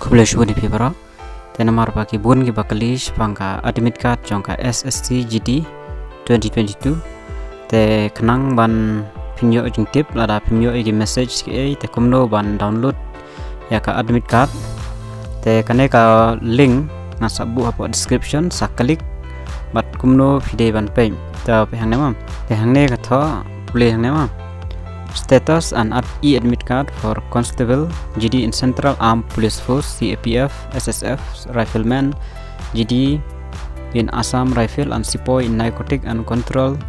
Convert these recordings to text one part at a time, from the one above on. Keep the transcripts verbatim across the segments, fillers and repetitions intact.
Khublei shibun ïa phi baroh. Te namar ba ki bun kiba kylli shaphang ka admit card jong ka S S C G D twenty twenty-two. Te khnang ban phin ïoh jingtip lada phim ïoh ïa ki message kiei te kumno ban download ïa ka admit card. Te kane ka link ngan sa buh hapoh description, sa click bad kumno phi dei ban peit. Te peit hangne ma. Te hangne ka thoh pule hangne ma. Status and ad-, e-admit card for Constable G D in Central Armed Police Force, C A P F, S S F, Rifleman, G D in Assam Rifle and Sepoy in Narcotic and Control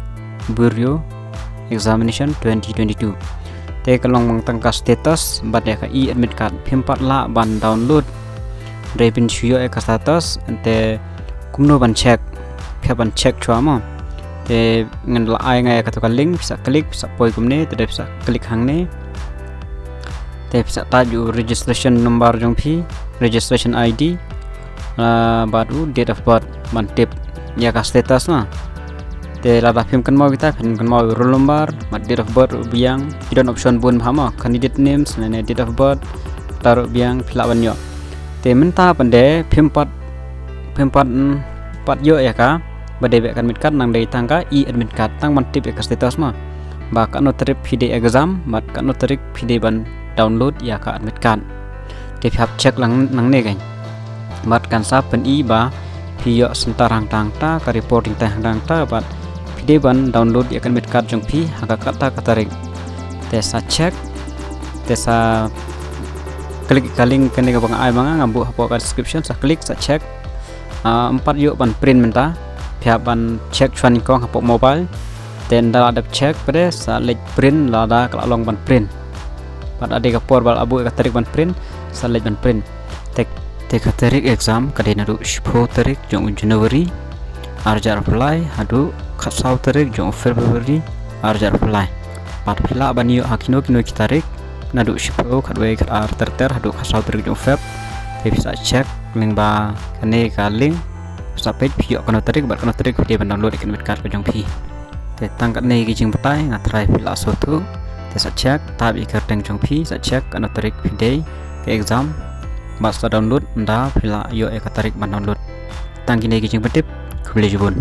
Bureau Examination twenty twenty-two. Te ka long mang tang ka status bad ïa ka e-admit card, phim pat lah ban download. Hynrei phin shu ïoh ïa ka status, te kumno ban check, phi hap ban check shuwa mo. Te ngan la ai nga ïa katu ka link, phi sa click, phi sa poi kumne, te dei phi sa click hangne. Te phi sa type u registration number jong phi, registration I D, ah, bad u date of birth ban tip ïa ka status na. Te lada phim kynmaw kita, phin kynmaw u roll number bad date of birth ruh biang. Ki don option bun bha mo, candidate names ne, ne date of birth, kata ruh biang phi lah ban ïoh. Te mynta pat de phim pat, phim pat, mm, pat ïoh ïa ka ba dei beit ka admit card, nang dei tang ka e-admit card, tang ban tip ïa ka status mo, ba katno tarik phi dei exam bad katno tarik phi dei ban download ïa ka admit card. Te phi hap check lang nangne kein. Bad kan sa pyni ba phi ïoh center hangta hangta, ka report hangta hangta, bad phi dei ban download ïa ka admit card jong phi ha ka kata ka tarik. Te sa check, te sa click ka link kane kaba nga ai ma nga, nga buh hapoh ka description, sa click, sa check. Ah, ym pat ïoh ban print mynta, phi hap ban check shuwa nyngkong hapoh mobile. Te ynda la dep check pat de sa leit print lada ka la long ban print. Bad ade ka por ba la buh ïa ka tarik ban print, sa leit ban print. Te, te ka tarik exam ka dei naduh shiphew tarik jong u January ar hajar arphew lai haduh khatsaw tarik jong u February ar hajar arphew lai. Bad phi lah ban ïoh ha kino kino ki tarik, naduh shiphew, khatwei, khatar, ter ter haduh khatsaw tarik jong u Feb. Te phi sa check lyngba kane ka link, phi sa peit phi ïoh kano tarik bad kano tarik phi dei ban download ïa ka admit card ka jong phi. Te tang katne ki jingbatai, nga tharai phi la sngewthuh. Te sa check, type ïa ka kyrteng jong phi, sa check kano tarik phi dei ka exam bad sa download, ynda phi la ïoh ïa ka tarik ban download. Tang kine ki jingpyntip, khublei shibun.